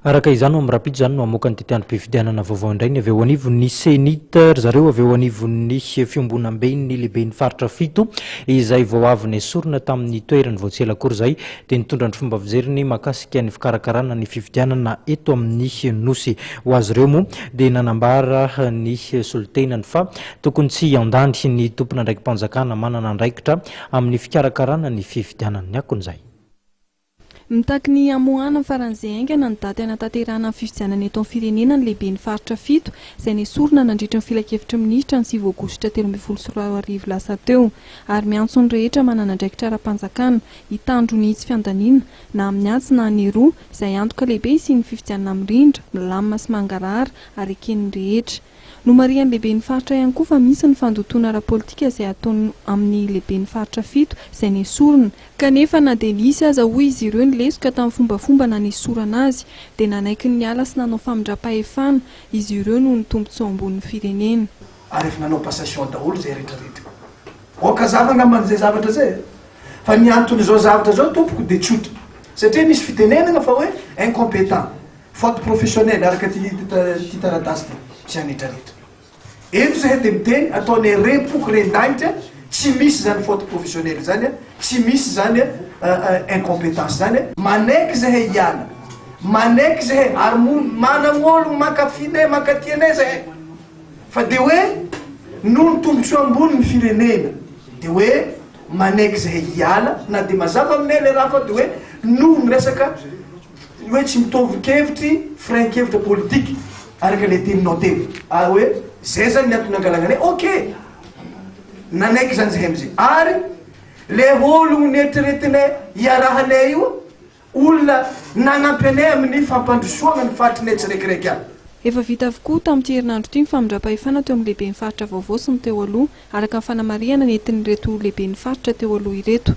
Araka izany, ho amin'ny rahampitso izany no hamoaka ny tetiandrom-pifidianana vaovao indray ny avy eo anivon'ny Cenit ry zareo avy eo anivon'ny fiombonamben'ny lehiben'ny faritra fito izay vao avy nesorina tamin'ny toerany vao tsy ela akory izay dia nitondra ny fomba fijeriny mahakasika ny fikarakarana ny fifidianana eto amin'ny Nosy. Ho azy ireo moa dia nanambara ny solontenany fa tokony tsy hiandany ny tompon'andraiki-panjakana manana andraikitra amin'ny fikarakarana ny fifidianana. Ny akon'izay. Mitaky ny hamoahana faran'izay haingana ny daty hanatanterahana ny fifidianana eto amin'ny firenena ny lehiben'ny faritra fito izay nesorina nandritra ny filankevitry ny minisitra ny sivy aogositra 2013 lasa teo ary miantso ny rehetra manana andraikitra ara-panjakana hitandro ny tsy fiandaniana na amin'ny atsy na ny eroa izay antoka lehibe hisian'ny fifidianana mirindra, milamina sy mangarahara ary eken'ny rehetra. Nomarihan'ny lehiben'ny faritra ihany koa fa misy ny fandotoana ara-politika izay ataony amin'ny lehiben'ny faritra fito izay nesorina, kanefa na dia nisy aza hoy izy ireo ny lesoka tamin'ny fombafomba nanesorana azy dia nanaiky ny niala sy nanao famindram-pahefana izy ireo noho ny tombontsoa ambonin'ny firenena. Ary efa nanao passation daholo izay rehetra rehetra. Ok hazava angambany izay zavatra izay e! Fa ny anton'izao zavatra izao tompoko dia tsotra. Satria misy fitenenana fa hoe incompétent. Faute professionnelle araka ity ity taratasy ity sy any rehetra rehetra. Eto zahay dia miteny ataonay rem-poko ren-danitra tsy misy izany faute professionnelle izany, tsy misy izany incompétence izany. Manaiky zahay hiala, manaiky zahay ary moa managn'ologno mankafy anay, mankatia anay zahay fa dia hoe noho ny tombotsoa ambony ny firenena dia hoe manaiky zahay hiala na dia mazava aminay ilay raha fa dia hoe noho ny resaka Ny hoe tsy mitovy kevitry frein-kevitra politika araka ilay teninao teo ary hoe zay zany ny antony nangalana anay, ok! Nanaiky zany zahay amizay ary le ologno neritreretinay hiarahanay io olona nagnampy anay amin'ny fampandrosoagna ny faritrinay tsiraikiraiky aby. Efa vita avokoa tamin'ity herinandro ity ny famindram-pahefana teo amin'ny lehiben'ny faritra vaovao sy ny teo aloha, araka ny fanamarihana nentin'ireto lehiben'ny faritra teo aloha ireto.